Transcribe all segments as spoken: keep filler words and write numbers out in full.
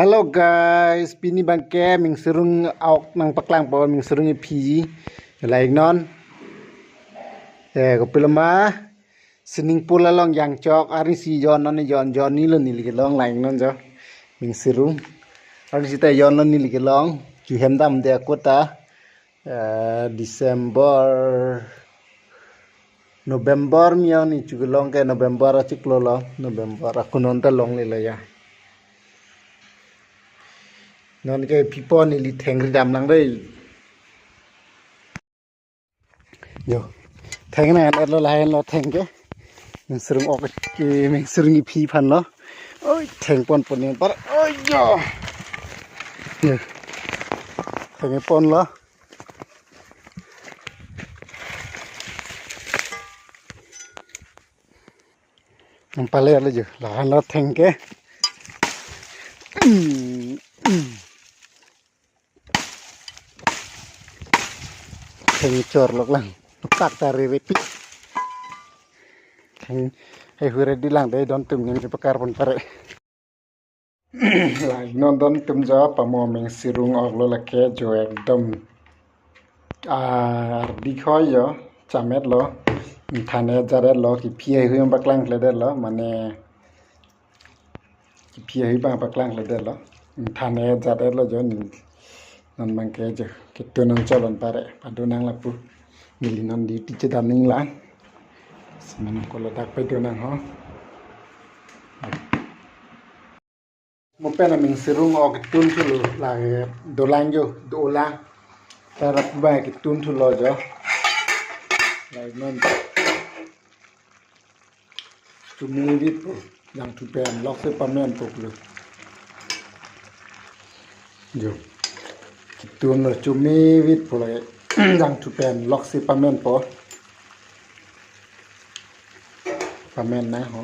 Hello guys, pini abangke Mingsirung ok nangpaklangpo, Mingsirung iphi. Langnon. Eh, kopiloma. Swimming pool along jangchok, arnisi jonnon, jon, jonni lo neli kelong, langnon jo. Mingsirung. Arnisi ta jonnon neli kelong. Chuhem damde akota. Eh, December, November miang ni chukelong ke, November achiklo lo, November ako non ta longlelo ya. Non ke pipon neli thengri damlang dei. Jo. Theng nang-etlo, lahenlo theng ke. Mingsirung ok ke, Mingsirung iphi aphan lo. Oi, thengpon pon ni par. Oi jo. Jo. Thengponlo. Nangpale lo jo. Lahenlo theng ke. Theng chorlok lang. Tak ta riripi. Theng hai hure di lang dei, dontum ning pakar pon pare. Langnon dontum jo, pamo Mingsirung ok lo lake jo, ekdom. Ah, ardi khoi jo, chamet lo. Thane jaret lo, kiphi ahui abang paklangkledetlo, mane kiphi ahui abang paklangkledetlo. Thane jaret lo jo ni. Non abangke jo. Kitun nangcholon pare. Pado nang lapu. Neli non duty chedam nanglang. Semen ko ladak pado nang ho. Mo pen Mingsirung ok kitun thulo, la dolang jo, dolang. Tarap abang kitun thulo jo. Langnon. Chomevitpo, jangthu pen loksi pamenpo pulo. Jo. Kitunlo, chomevitpo lake. Jangthu pen loksi pamenpo. Pamen nang ho.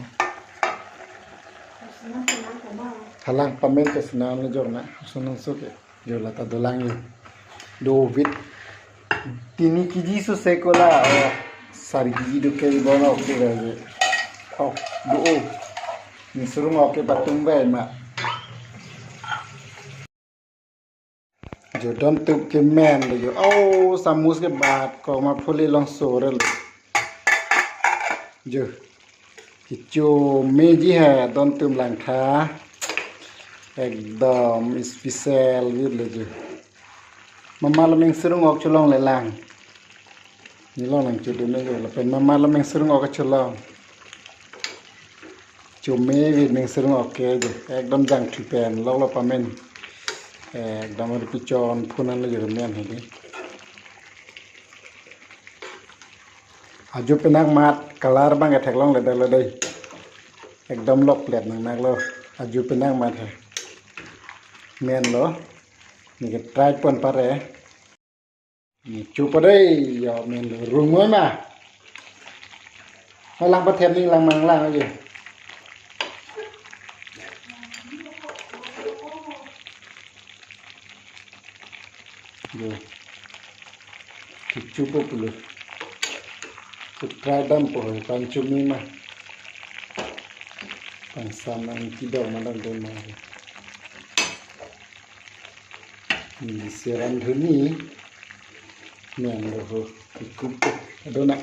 Halang pamen ke senang lo jok na, senang suke. Jo, lata dolang jo. Dovit. Tini kiji suse kola, oh, sari kiji do ke bono ok ke. Oh, do o. Mingsirung ok ke patum bai ma. Jo, dontum ke men lo jo. Oh, samus ke bat ko ma phuli long sore lo. Jo. Kichomeji hai dontum langtha. Ekdom special vit lo jo. Mama lo Mingsirung ok cholonglelang. Neli lonang chodun jo, lapen mama lo Mingsirung ok cholong. Chomevit Mingsirung ok ke jo. Ekdom jangthu pen loklo pamen. Ekdom ari pichon phunan lo jo men hedi. Ajo penak mat, color abang ketheklongledetlo dei. Ekdom lokplet nang naklo. Ajo penak mat he. Men lo. Neke try pon pare. Ni chupo dei, jo men lo, rung oi ma. Malang pathem ning lang mang lang aja. Jo. Kichupo pulo. Kutrai dampo, kan chumi ma. Pangsaman kidor malang dema. Ni seran dhuni. Ni ando ho. Ikupo. Adona.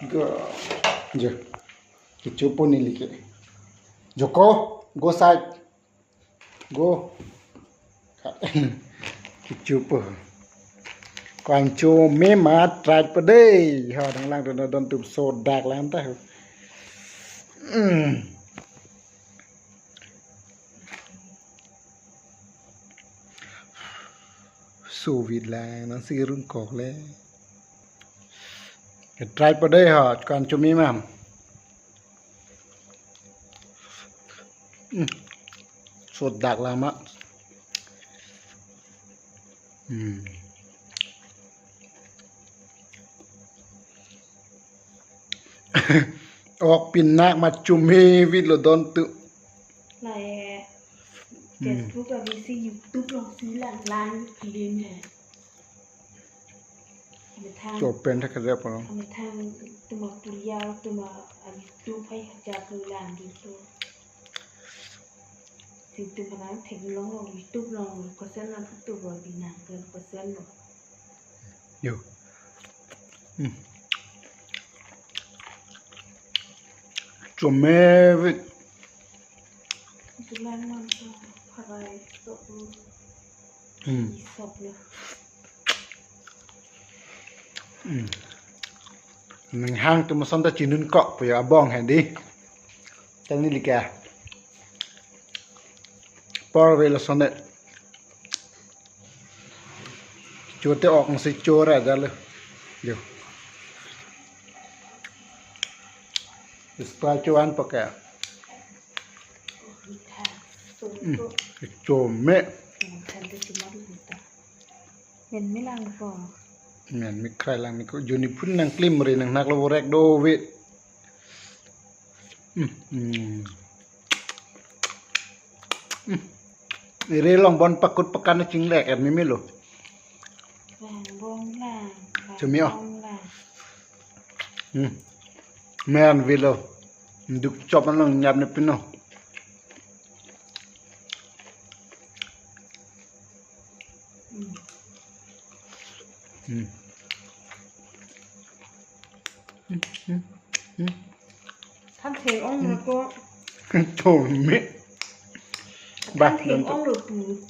Go. Jo. Kichupo neli ke. Joko. Go side. Go. Kichupo. Ko-an chumi ma try po dei. Ha, dang lang don don tum sodak lang ta. Hmm. Sovit lang nang si rung kok le. Try po dei ha, ko-an chumi ma. Hmm. Sodak lang ma. Hmm. Ok pinak ma chumi vit lo don tu. Lai, hmm, Facebook lasi YouTube along si lang lang film he. Amethang. Cho pen thak kare pa. Amethang tuma tulia tuma, ah, YouTube hai hajar ko lang gitu. YouTube nang theklong lo, YouTube along lo, koson nang YouTube lo, binang ke koson lo. Yo. Hmm. Chomevit. Julan nang so parai so. Hmm. Isop lo. Hmm. Nang hang tu masan ta chinun kok pu ya abong hedi. Tang ni lika. Por velo sonet. Chote ok si chora jalo. Yo. Ispa chuan pake. Hmm. Chome. Men mi lang ko. Men mi krai lang ni ko juni phun nang klim ri nang nak lo vorek do ve. Hmm. Hmm. Hmm. Iri long bon pakut pakan chinglek er mimi lo. Lang bong lang. Chumi oh. Bong lang. Hmm. Men velo. Duk chop along nyap ne pino. Hmm. Hmm. Hmm, hmm, hmm. Than theng ong lo ko. Chome. Bah, than theng ong lo pu.